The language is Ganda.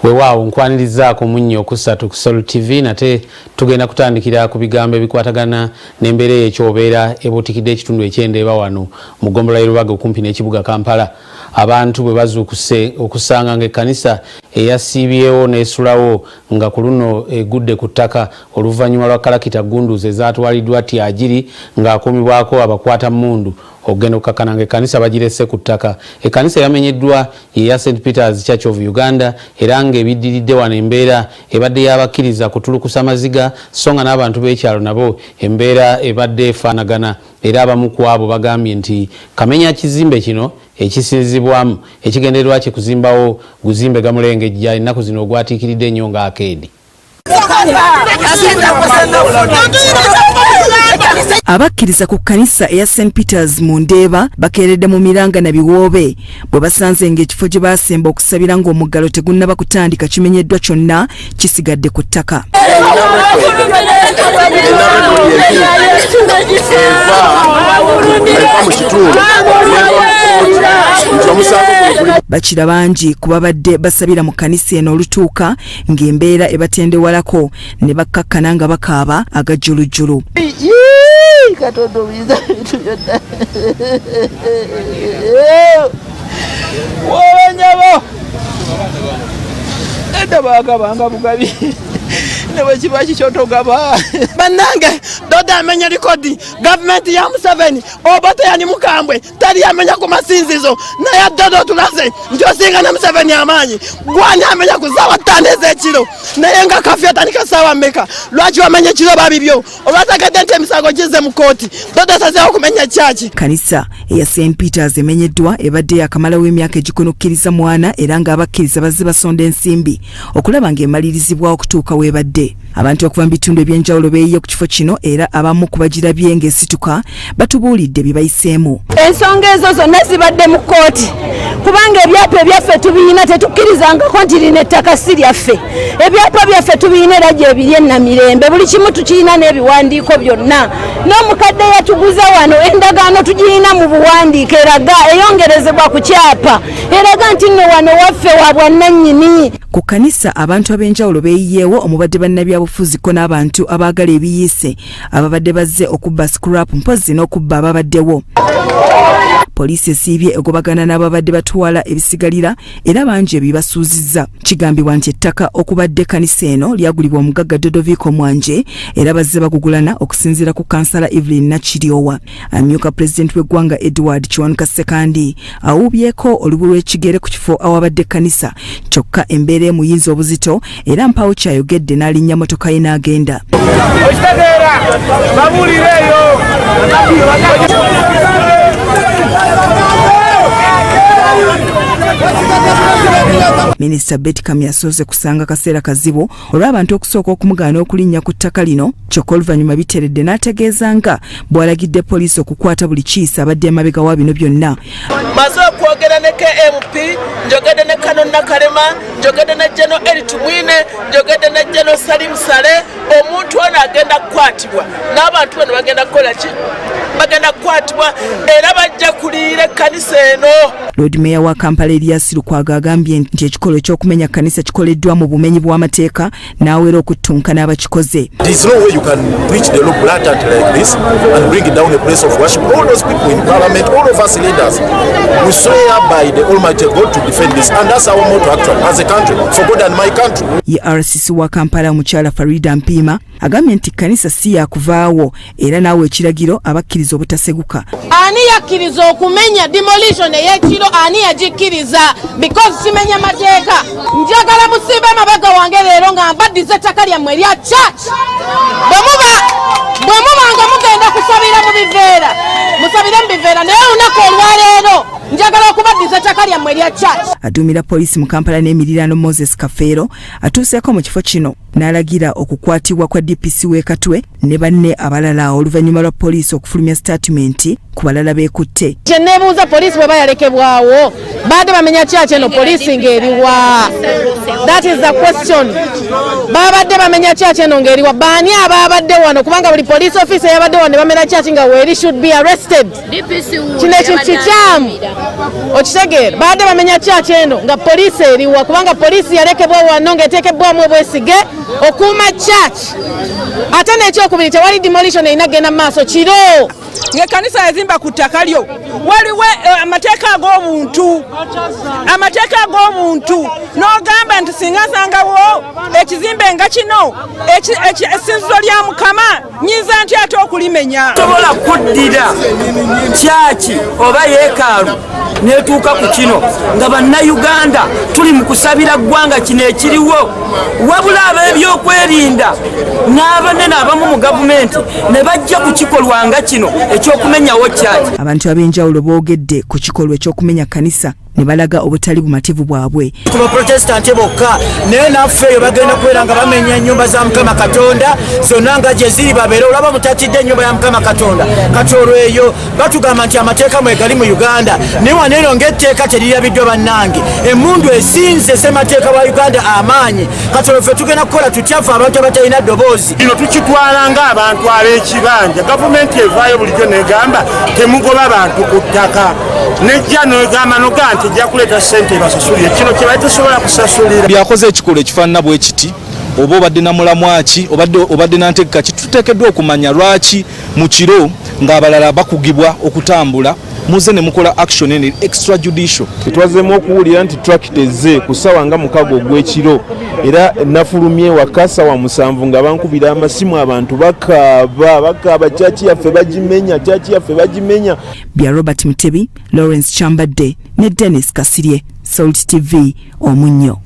Weewaawo nkwanirizaako munnyo okusatu ku Sol TV. Nate tugenda kutandikira ku bigambo ebikwatagana n'embeera eyo ekyobeera ebuutikidde ekitundu eky'Endeeba wano mu ggombolola y'e Lubaga okumpi n'ekibuga Kampala. Abantu bwe bazuukuse okusanga ng'ekkanisa eyasiibyewo n'esulawo nga ku luno egudde ku ttaka oluvannyuma lwa kalakita gunduuzi ezaatwaliddwa Tyagiri ng'akuumibwako abakwata mmundu okugenda okukakkana ng'ekkanisa bagirese ku ttaka. Ekkanisa eyamenyeddwa ye ya St Peters Church of Uganda era ng'ebiddiridde wano embeera ebadde y'abakkiriza kutulukusa maziga so nga n'abantu b'ekyalo nabo embeera ebadde efaanagana era abamu ku abo bagambye nti kamenya kizimbe kino ekisinzibwamu ekigendererwa kye kuzimbawo guzimbe gamulengejja ennaku zino ogwatiikiridde ennyo ng'akeedi. Abakkiriza ku kkanisa eya St Peters mu Ndeeba bakeeredde mu miranga na biwoobe bwe basanze ng'ekifo gye baasemba okusabira ng'omuggalo tegunnaba kutandika kimenyeddwa kyonna kisigadde ku ttaka. Bakira bangi ku babadde basabira mu kkanisa eno olutuuka ng'embeera ebatendewalako ne bakkakkana nga bakaaba agajjulujjulu. Katonda obuyinza ebintu byonna wabanyabo edda bagabanga bugabi ne bwe kiba kikyotogaba. Bannange, Dodo amenya likodi gavumenti ya Museveni oba teyani mukambwe tali yamenya ku masinzizo, naye Dodo otulaze nti osinga ne Museveni amaanyi. Gwani amenya ku ssaawa 5 ez'ekiro naye nga kafyu atandika ssaawa mmeka? Lwaki wamenya ekiro babibyo? Olwategedde nti emisango gizze mu kkooti, Dodo asazeewo okumenya kyaki. Kanisa eya St Peters emenyeddwa ebadde yakamalawo emyaka egikunukkiriza mwana era ng'abakkiriza bazze basonda ensimbi okulaba ng'emalirizibwa okutuuka w'ebadde. Abantu okuva mu bitundu eby'enjawulo beeyiye ku kifo kino era abamu ku bagirabye ng'esituka batubuulidde bye bayiseemu. Ensonga ezo zonna zibadde mu kkooti kubanga ebyapa ebyaffe tubiyina, tetukkirizangako nti lino ettaka si lyaffe. Ebyapa byaffe tubiyina era gyebiri enamirembe, buli kimu tukirina n'ebiwandiiko byonna. N'omukadde yatuguza wano endagaano tugiyina mu buwandiiko eraga eyongerezebwa ku kyapa eraga nti nno wano waffe wa bwannannyini. Ku kkanisa abantu ab'enjawulo beeyiyeewo omubadde bannabyabufuzi ko n'abantu abaagala ebiyiise ababadde bazze okubba scrap mpozzi n'okubba ababaddewo. Poliisi esiibye egobagana n'ababadde batwala ebisigalira era bangi ebibasuuzizza. Kigambibwa nti ettaka okubadde ekkanisa eno lyagulibwa omugagga Dodoviko Mwanje era bazze bagugulana okusinziira ku kansala Evelyn Nakiryowa. Amyuka pulezidenti w'eggwanga Edward Kiwanuka Ssekandi awuubyeko olubu lw'ekigere ku kifo awabadde ekkanisa kyokka embeera emuyinza obuzito era mpaawo kyayogedde n'alinnya motoka ye n'agenda. Minisita Beti Kamya asoose kusanga kaseera kazibu olw'abantu okusooka okumugaana okulinnya ku ttaka lino kyokka oluvannyuma biteredde n'ategeeza nga bw'alagidde poliisi okukwata buli kiisi abadde emabega wa bino byonna. Maze okwogera ne KMP, njogedde ne Kano Nakalema, njogedde ne Geno Eri Tumwine, njogedde ne Geno Salim Saleh. Omuntu ono agenda kukwatibwa n'abantu bano bagenda kukola ki? Bagenda kukwatibwa era bajja kuliira ekkanisa eno. Lord Mayor wa Kampala Erias Lukwago agambye nti ekikolwa eky'okumenya kkanisa kikoleddwa mu bumenyi bw'amateeka n'awera okuttunka n'abakikoze. There is no way you can breach the law blatantly like this and bring down a place of worship. All those people in parliament, all of us leaders, we swear by the Almighty God to defend this. And that's our motto actually, as a country, for God and my country. Ye RCC wa Kampala omukyala Farida Mpiima agambye nti kkanisa si yakuvaawo era naawe ekiragiro abakkiriza obutaseguka. Ani yakkiriza okumenya demolition ey'ekiro? Ani yagikkiriza? Because kimenya mateeka. Njagala musimbe amabega wange leero nga mbaddiza ettaka lyammwe erya church. Bwe muba nga mugenda kusabira mu biveera, musabire mu biveera, naye olunaku olwaleero njagala okubaddiza ettaka lyammwe erya church. Aduumira poliisi mu Kampala n'emiriraano Moses Kafeero atuuseeko mu kifo kino n'alagira okukwatibwa kwa DPC w'e Katwe ne banne abalala oluvannyuma lwa poliisi okufulumya sitaatimenti ku balala beekutte. Kye neebuuza, poliisi bw'eba yalekebwawo baadde bamenya kyaki eno poliisi ng'eriwa? That is the question. Babadde bamenya kyaki eno ng'eriwa? Baani abaabadde wano? Kubanga buli police officer eyabadde wano ne bamenya kyaki nga weeri should be arrested. Kino ekintu kikyamu. Okitegeera, baadde bamenya church eno nga poliisi eriwa? Kubanga poliisi yalekebwa wano ng'eteekebwamu obwesige okuuma church. Ate n'ekyokubiri, tewali demolition erina genda mu maaso kiro. Ng'ekkanisa yazimba ku ttaka lyo, waliwo amateeka ag'obuntu, amateeka ag'obuntu n'ogamba nti singa nsangawo ekizimbe nga kino, essinzizo lya Mukama, nyinza nti ate okulimenya? Tosobola kuddira church oba yeekaalu netuuka ku kino nga Bannayuganda tuli mu kusabira ggwanga kino ekiriwo, wabula ab'ebyokwerinda n'abanene abamu mu gavumenti ne bajja ku kikolwa nga kino ekyokumenyawo church. Abantu ab'enjawulo boogedde ku kikolwa ekyokumenya kkanisa ne balaga obutali bumativu bwabwe. Ku Baprotestanti bokka, naye naffe eyo bagenda kubeera nga bamenya ennyumba za Mukama Katonda zonna nga gye ziri. Babeere olaba mutatidde ennyumba ya Mukama Katonda. Kati olwo eyo batugamba nti amateeka mwegali mu Uganda, naye wano eno ng'etteeka terirabiddwa. Bannange, emundu esinze ssemateeka wa Uganda amaanyi. Kati olwo ffe tugenda kukola tutya, ffe abantu abatalina ddoboozi? Kino tukitwala ng'abantu ab'ekibanja. Gavumenti evaayo bulijjo negamba temugoba bantu ku ttaka, nejja negamba noga nti ejja kuleeta ssente ebasasulire. Kino kyebali tesobola kusasulira. Byakoze ekikolwa ekifaanana bwe kiti, oba obadde namulamwa ki, obadde nantegeka ki? Tuteekeddwa okumanya lwaki mu kiro ng'abalala bakugibwa okutambula, muze ne mukola action eno extrajudicial. Twazzeemu okuwulira nti tractor ezze ku ssaawa nga 6 ogw'ekiro, era nafulumye waka ssaawa 7 nga bankubira amasimu, abantu bakaaba, bakaaba, church yaffe bagimenya, church yaffe bagimenya. Bya Robert Mutebi, Lawrence Kyambadde ne Dennis Kasirye, Salt TV, Omunnyo.